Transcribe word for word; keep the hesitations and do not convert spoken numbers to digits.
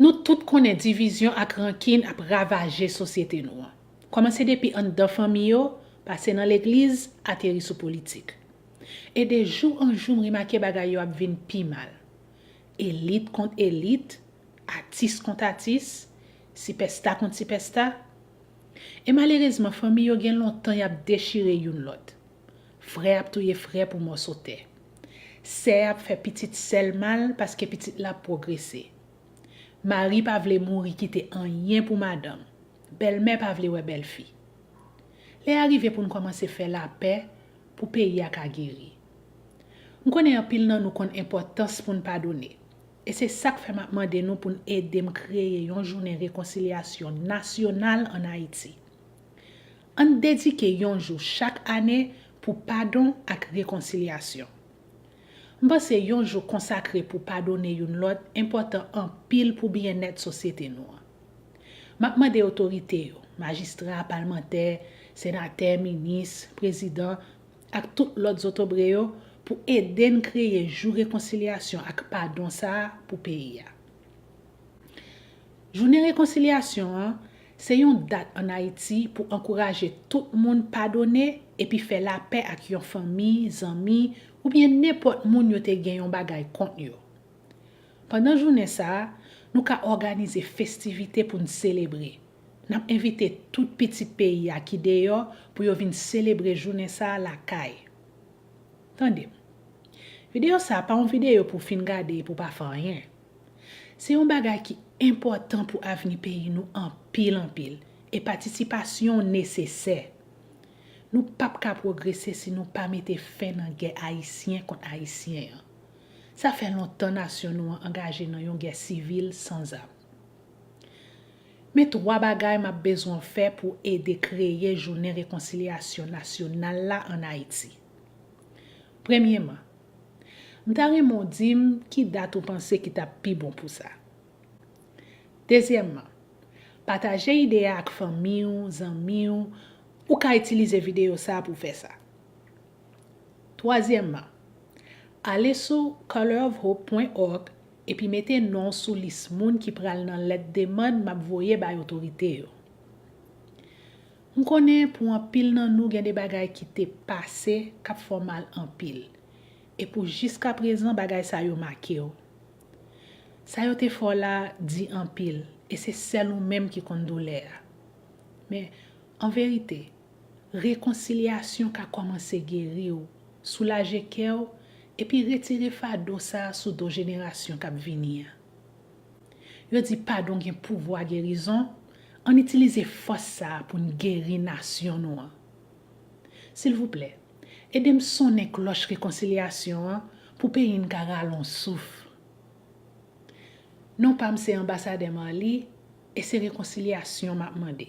Nou tout konnen divizyon ak rankin ap ravaje sosyete nou an. Kòmanse depi anndan fanmi yo, pase nan legliz, ateri sou politik. E de jou an jou, m remake bagay yo ap vin pi mal. Elit kont elit, atis kont atis, sipèsta kont sipèsta. E malerezman, fanmi yo gen lontan y ap dechire youn lòt. Frè ap touye frè pou mòso tè. Sè ap fè pitit sè l mal paske pitit la ap pwogrese. Mari pa vle mouri kite anyen pou madanm. Bèlmè pa vle wè bèlfi. Lè a rive pou n kòmanse fè lapè pou peyi a ka geri. M konnen anpil nan nou konn enpòtans pou n padone. E se sa k fè m ap mande nou pou n ede m kreye yon jounen rekonsilyasyon nasyonal ann Ayiti. Ann dedike yon jou chak ane pou padon ak rekonsilyasyon. M panse yon jou konsakre pou padone youn lòt enpòtan anpil pou byennèt sosyete nou an. M ap mande otorite yo, majistra, palmantè, senatè, minis, prezidan, ak tout lòt zotobre yo pou ede n kreye jou rekonsilyasyon ak padon sa a pou peyi a. Jounen rekonsilyasyon an se yon dat ann Ayiti pou ankouraje tout moun padone epi fè lapè ak yon fanmi, zanmi, oubyen nenpòt moun yo te gen yon bagay kont yo. Pandan jounen sa a, nou ka òganize festivite pou n selebre. N ap envite tout pitit peyi a ki deyò pou yo vin selebre jounen sa a lakay. Tande m. Videyo sa a pa yon videyo pou w fin gade epi w pa fè anyen. Se yon bagay ki enpòtan pou avni peyi nou anpil, anpil, e patisipasyon w nesesè. Nou p ap ka pwogrese si nou pa mete fen nan gè Ayisyen kont Ayisyen an. Sa fè lontan nasyon nou an angaje nan yon gè sivil san zam. Men twa bagay m ap bezwen w fè pou w ede kreye jounen rekonsilyasyon nasyonal la ann Ayiti. Premyeman, m ta renmen w di m ki dat ou panse ki t ap pi bon pou sa. Dezyèmman, pataje ide a ak fanmi w, zanmi w, ou ka itilize videyo sa a pou w fè sa. Twazyèmman, ale sou colorofhope pwen org epi mete non w sou lis moun ki pral nan lèt demann m ap voye bay otorite yo. M konnen pou anpil nan nou gen de bagay ki te pase k ap fè w mal anpil, e pou jiskaprezan bagay sa yo make w. Sa yo te fè w la di anpil, e se sèl ou menm ki konn doulè a. Men, an verite, rekonsilyasyon ka kòmanse geri w, soulaje kè w, epi retire fado sa a sou do jenerasyon k ap vini an. Yo di padon gen pouvwa gerizon, ann itilize fòs sa a pou n geri nasyon nou an. Silvouplè, ede m sonnen klòch rekonsilyasyon an pou peyi n ka rale yon souf. Non pa m se Anbasadè Marly, e se rekonsilyasyon m ap mande.